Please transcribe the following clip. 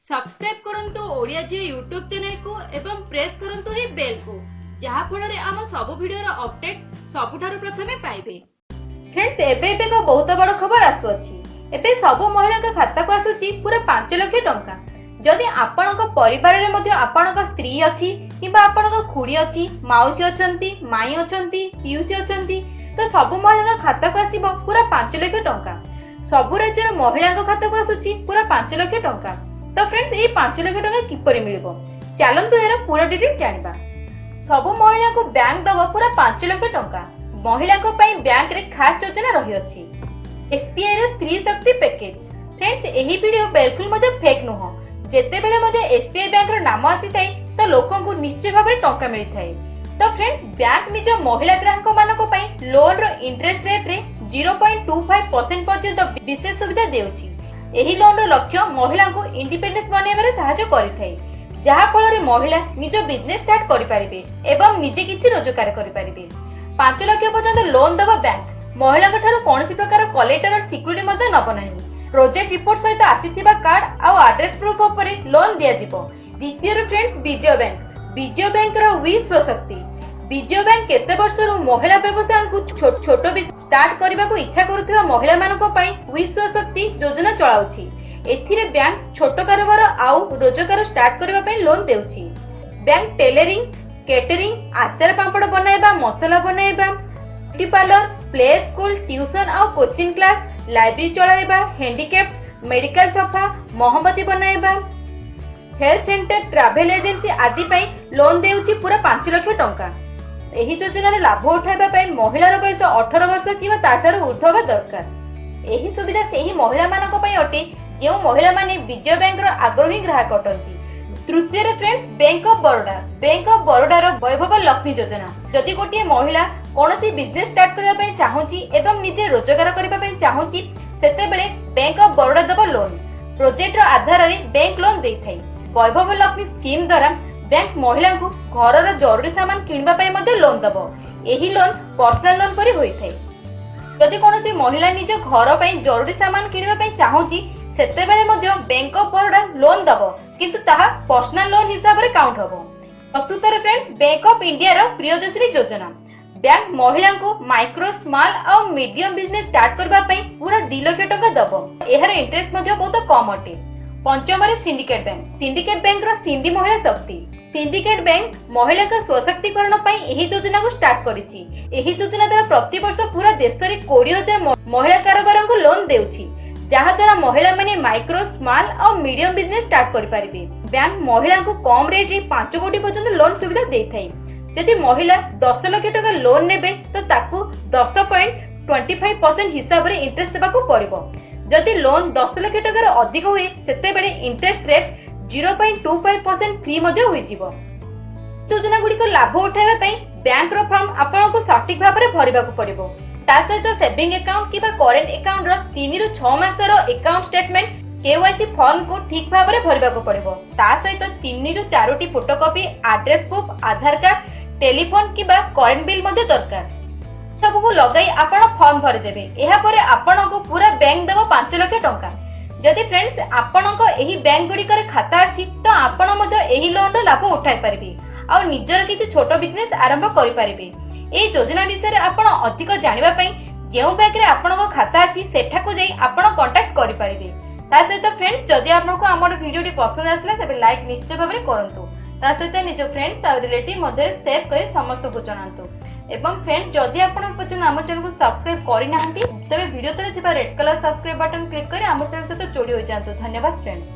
Subscribe କରନ୍ତୁ ଓଡ଼ିଆ ଝିଅ YouTube ଚ୍ୟାନେଲକୁ ଏବଂ ପ୍ରେସ୍ କରନ୍ତୁ ଏହି ବେଲ୍କୁ, ଯାହାଫଳରେ ଆମ ସବୁ ଭିଡ଼ିଓର ଅପଡେଟ୍ ସବୁଠାରୁ ପ୍ରଥମେ ପାଇବେ। ଫ୍ରେଣ୍ଡସ୍, ଏବେ ଏବେ ଏକ ବହୁତ ବଡ଼ ଖବର ଆସୁଅଛି। ଏବେ ସବୁ ମହିଳାଙ୍କ ଖାତାକୁ ଆସୁଛି ପୁରା 5 ଲକ୍ଷ ଟଙ୍କା। ଯଦି ଆପଣଙ୍କ ପରିବାରରେ ମଧ୍ୟ ଆପଣଙ୍କ ସ୍ତ୍ରୀ ଅଛି କିମ୍ବା ଆପଣଙ୍କ ଖୁଡ଼ି ଅଛି, ମାଉସୀ ଅଛନ୍ତି, ମାଇଁ ଅଛନ୍ତି, ପିଉସୀ ଅଛନ୍ତି, ତ ସବୁ ମହିଳାଙ୍କ ଖାତାକୁ ଆସିବ ପୁରା 5 ଲକ୍ଷ ଟଙ୍କା। ସବୁ ରାଜ୍ୟର ମହିଳାଙ୍କ ଖାତାକୁ ଆସୁଛି ପୁରା 5 ଲକ୍ଷ ଟଙ୍କା। ତ ଫ୍ରେଣ୍ଡସ୍, ଏଇ 5 ଲକ୍ଷ ଟଙ୍କା କିପରି ମିଳିବ, ଚାଲନ୍ତୁ ଏହାର ପୁରା ଡିଟେଲ ଜାଣିବା। ସବୁ ମହିଳାଙ୍କୁ ବ୍ୟାଙ୍କ ଦବ ପୁରା 5 ଲକ୍ଷ ଟଙ୍କା। ମହିଳାଙ୍କ ପାଇଁ ବ୍ୟାଙ୍କରେ ଖାସ ଯୋଜନା ରହିଅଛି। ଏସବିଆଇ ର ସ୍ତ୍ରୀ ଶକ୍ତି ପ୍ୟାକେଜ। ଫ୍ରେଣ୍ଡସ୍, ଏହି ଭିଡିଓ ବିଲକୁଲ ମଧ୍ୟ ଫେକ୍ ନୁହଁ। ଯେତେବେଳେ ମଧ୍ୟ ଏସବିଆଇ ବ୍ୟାଙ୍କର ନାମ ଆସିଥାଏ, ତ ଲୋକଙ୍କୁ ନିଶ୍ଚୟ ଭାବରେ ଟଙ୍କା ମିଳିଥାଏ। ତ ଫ୍ରେଣ୍ଡସ୍, ବ୍ୟାଙ୍କ ନିଜ ମହିଳା ଗ୍ରାହକ ମାନଙ୍କ ପାଇଁ ଲୋନ ର ଇଣ୍ଟରେଷ୍ଟ ରେଟ୍ ରେ 0.25% ପର୍ଯ୍ୟନ୍ତ ବିଶେଷ ସୁବିଧା ଦେଉଛି। ଏହି ଲୋନର ଲକ୍ଷ୍ୟ ମହିଳାଙ୍କୁ ଇଣ୍ଡିପେଣ୍ଡେନ୍ସ ବନାଇବାରେ ସାହାଯ୍ୟ କରିଥାଏ, ଯାହା ଫଳରେ ମହିଳା ନିଜ ବିଜନେସ ଷ୍ଟାର୍ଟ କରିପାରିବେ ଏବଂ ନିଜେ କିଛି ରୋଜଗାର କରିପାରିବେ। 5 ଲକ୍ଷ ପର୍ଯ୍ୟନ୍ତ ଲୋନ ଦେବ ବ୍ୟାଙ୍କ। ମହିଳାଙ୍କ ଠାରୁ କୌଣସି ପ୍ରକାର କଲେଟରାଲ ସିକ୍ୟୁରିଟି ମଧ୍ୟ ନବ ନାହିଁ। ପ୍ରୋଜେକ୍ଟ ରିପୋର୍ଟ ସହିତ ଆସିଥିବା କାର୍ଡ ଆଉ ଆଡ୍ରେସ ପ୍ରୁଫ ଉପରେ ଲୋନ ଦିଆଯିବ। ଦ୍ୱିତୀୟରେ ଫ୍ରେଣ୍ଡସ୍, ବିଜୟ ବ୍ୟାଙ୍କ। ବିଜୟ ବ୍ୟାଙ୍କର we ସ୍ୱଶକ୍ତି। ବିଜୟ ବ୍ୟାଙ୍କ କେତେ ବର୍ଷରୁ ମହିଳା ବ୍ୟବସାୟଙ୍କୁ ଛୋଟ ଷ୍ଟାର୍ଟ କରିବାକୁ ଇଚ୍ଛା କରୁଥିବା ମହିଳାମାନଙ୍କ ପାଇଁ we ସ୍ୱଶକ୍ତି ଯୋଜନା ଚଳାଉଛି। ଏଥିରେ ବ୍ୟାଙ୍କ ଛୋଟ କାରବାର ଆଉ ରୋଜଗାର ଷ୍ଟାର୍ଟ କରିବା ପାଇଁ ଲୋନ ଦେଉଛି। ବ୍ୟାଙ୍କ ଟେଲରିଂ, କେଟରିଂ, ଆଚାର ପାମ୍ପଡ଼ ବନାଇବା, ମସଲା ବନାଇବା, beauty parlour, play school, tuition ଆଉ କୋଚିଂ କ୍ଲାସ, ଲାଇବ୍ରେରୀ ଚଳାଇବା, ହ୍ୟାଣ୍ଡିକ୍ୟାପ୍ଟ, ମେଡିକାଲ ସଫା, ମହମବତୀ ବନାଇବା, ହେଲ୍ଥ ସେଣ୍ଟର, ଟ୍ରାଭେଲ ଏଜେନ୍ସି ଆଦି ପାଇଁ ଲୋନ ଦେଉଛି ପୁରା 5 ଲକ୍ଷ ଟଙ୍କା। ଏହି ଯୋଜନାର ଲାଭ ଉଠାଇବା ପାଇଁ ମହିଳାର ବୟସ 18 ବର୍ଷ କିମ୍ବା ତାଠାରୁ ଉର୍ଦ୍ଧ୍ୱ ହେବା ଦରକାର। ଏହି ସୁବିଧା ସେହି ମହିଳାମାନଙ୍କ ପାଇଁ ଅଟେ, ଯେଉଁ ମହିଳାମାନେ ବିଜୟ ବ୍ୟାଙ୍କର ଆଗ୍ରହୀ ଗ୍ରାହକ ଅଟନ୍ତି। ତୃତୀୟରେ friends, bank of Baroda. Bank of ବରୋଡାର ବୈଭବ ଲକ୍ଷ୍ମୀ ଯୋଜନା। ଯଦି ଗୋଟିଏ ମହିଳା କୌଣସି ବିଜନେସ ଷ୍ଟାର୍ଟ କରିବା ପାଇଁ ଚାହୁଁଛି ଏବଂ ନିଜେ ରୋଜଗାର କରିବା ପାଇଁ ଚାହୁଁଛି, ସେତେବେଳେ ବ୍ୟାଙ୍କ ଅଫ ବରୋଡା ଦେବ ଲୋନ। ପ୍ରୋଜେକ୍ଟର ଆଧାରରେ ବ୍ୟାଙ୍କ ଲୋନ ଦେଇଥାଏ। ବୈଭବ ଲକ୍ଷ୍ମୀ ସ୍କିମ୍ ଦ୍ୱାରା ବ୍ୟାଙ୍କ ମହିଳାଙ୍କୁ ଘରର ଜରୁରୀ ସାମାନ କିଣିବା ପାଇଁ ମଧ୍ୟ ଲୋନ ଦେବ। ଏହି ଲୋନ ପର୍ସନାଲ ଲୋନ ପରି ହୋଇଥାଏ। ଯଦି କୌଣସି ମହିଳା ନିଜ ଘର ପାଇଁ ଜରୁରୀ ସାମାନ କିଣିବା ପାଇଁ ଚାହୁଁଛି, ସେତେବେଳେ ମଧ୍ୟ ବ୍ୟାଙ୍କ ଅଫ ବରୋଡା ଲୋନ ଦବ, କିନ୍ତୁ ତାହା ପର୍ସନାଲ ଲୋନ ହିସାବରେ କାଉଣ୍ଟ ହବ। ଚତୁର୍ଥରେ ଫ୍ରେଣ୍ଡସ୍, ବ୍ୟାଙ୍କ ଅଫ ଇଣ୍ଡିଆର ପ୍ରିୟଦର୍ଶିନୀ ଯୋଜନା। ବ୍ୟାଙ୍କ ମହିଳାଙ୍କୁ ମାଇକ୍ରୋ, ସ୍ମଲ ଆଉ ମିଡିୟମ ବିଜନେସ ଷ୍ଟାର୍ଟ କରିବା ପାଇଁ ପୁରା 2 ଲକ୍ଷ ଟଙ୍କା ଦବ। ଏହାର ଇଣ୍ଟରେଷ୍ଟ ମଧ୍ୟ ବହୁତ କମ ଅଟେ। ପଞ୍ଚମରେ ସିଣ୍ଡିକେଟ ବ୍ୟାଙ୍କ। ସିଣ୍ଡିକେଟ ବ୍ୟାଙ୍କର ସିନ୍ଧି ମହିଳା ଶକ୍ତି। ସିଣ୍ଡିକେଟ ବ୍ୟାଙ୍କ ମହିଳାଙ୍କ ସଶକ୍ତିକରଣ ପାଇଁ ଏହି ଯୋଜନାକୁ ଷ୍ଟାର୍ଟ କରିଛି। ଏହି ଯୋଜନା ଦ୍ୱାରା ପ୍ରତିବର୍ଷ ପୁରା ଦେଶରେ 20,000 ମହିଳା କାରବାରଙ୍କୁ ଲୋନ ଦେଉଛି, ଯାହା ଦ୍ୱାରା ମହିଳାମାନେ ମାଇକ୍ରୋ, ସ୍ମଲ ଆଉ ମିଡିୟମ ବିଜନେସ ଷ୍ଟାର୍ଟ କରିପାରିବେ। ବ୍ୟାଙ୍କ ମହିଳାଙ୍କୁ କମ ରେଟରେ 5 କୋଟି ପର୍ଯ୍ୟନ୍ତ ଲୋନ ସୁବିଧା ଦେଇଥାଏ। ଯଦି ମହିଳା 10 ଲକ୍ଷ ଟଙ୍କା ଲୋନ ନେବେ, ତ ତାକୁ 10.25% ହିସାବରେ ଇଣ୍ଟରେଷ୍ଟ ଦେବାକୁ ପଡିବ। ଯଦି ଲୋନ 10 ଲକ୍ଷ ଟଙ୍କାର ଅଧିକ ହୁଏ, ସେତେବେଳେ ଇଣ୍ଟରେଷ୍ଟ ରେଟ୍ 0.25% ଫ୍ରି ମଧ୍ୟ ହୋଇଯିବ। ଯୋଜନା ଗୁଡ଼ିକ ଲାଭ ଉଠାଇବା ପାଇଁ ବ୍ୟାଙ୍କର ଫର୍ମ ଆପଣଙ୍କୁ ସଠିକ ଭାବରେ ଭରିବାକୁ ପଡିବ। ତା ସହିତ ସେଭିଂ ଆକାଉଣ୍ଟ କିମ୍ବା କରେଣ୍ଟ ଆକାଉଣ୍ଟର 3ରୁ 6 ମାସର ଆକାଉଣ୍ଟ ଷ୍ଟେଟମେଣ୍ଟ, କେୱାଇସି ଫର୍ମକୁ ଠିକ ଭାବରେ ଭରିବାକୁ ପଡିବ। ତା ସହିତ ତିନିରୁ ଚାରୋଟି ଫଟୋକପି, ଆଡ୍ରେସ ପ୍ରୁଫ, ଆଧାର କାର୍ଡ, ଟେଲିଫୋନ କିମ୍ବା କରେଣ୍ଟ ବିଲ୍ ମଧ୍ୟ ଦରକାର। ସବୁକୁ ଲଗାଇ ଆପଣ ଫର୍ମ ଭରିଦେବେ। ଏହାପରେ ଆପଣଙ୍କୁ ପୁରା ବ୍ୟାଙ୍କ ଦେବ 5 ଲକ୍ଷ ଟଙ୍କା। ଯଦି ଫ୍ରେଣ୍ଡସ୍, ଆପଣଙ୍କ ଏହି ବ୍ୟାଙ୍କ ଗୁଡ଼ିକରେ ଖାତା ଅଛି, ତ ଆପଣ ମଧ୍ୟ ଏହି ଲୋନର ଲାଭ ଉଠାଇ ପାରିବେ ଆଉ ନିଜର କିଛି ଛୋଟ ବିଜନେସ ଆରମ୍ଭ କରିପାରିବେ। ଏହି ଯୋଜନା ବିଷୟରେ ଆପଣ ଅଧିକ ଜାଣିବା ପାଇଁ ଯେଉଁ ବ୍ୟାଙ୍କରେ ଆପଣଙ୍କ ଖାତା ଅଛି, ସେଠାକୁ ଯାଇ ଆପଣ କଣ୍ଟାକ୍ଟ କରିପାରିବେ। ତା ସହିତ ଫ୍ରେଣ୍ଡସ୍, ଯଦି ଆପଣଙ୍କୁ ଆମର ଭିଡିଓଟି ପସନ୍ଦ ଆସିଲା, ତେବେ ଲାଇକ୍ ନିଶ୍ଚୟ ଭାବରେ କରନ୍ତୁ। ତା ସହିତ ନିଜ ଫ୍ରେଣ୍ଡସ୍ ଆଉ ରିଲେଟିଭ ମଧ୍ୟରେ ସେୟାର କରି ସମସ୍ତଙ୍କୁ ଜଣାନ୍ତୁ। ଏବଂ ଫ୍ରେଣ୍ଡ, ଯଦି ଆପଣ ପର୍ଯ୍ୟନ୍ତ ଆମ ଚ୍ୟାନେଲକୁ ସବସ୍କ୍ରାଇବ କରିନାହାନ୍ତି, ତେବେ ଭିଡିଓ ତଳେ ଥିବା red colour subscribe button click କରି ଆମ ଚ୍ୟାନେଲ ସହିତ ଯୋଡ଼ି ହୋଇଯାଆନ୍ତୁ। ଧନ୍ୟବାଦ ଫ୍ରେଣ୍ଡସ୍।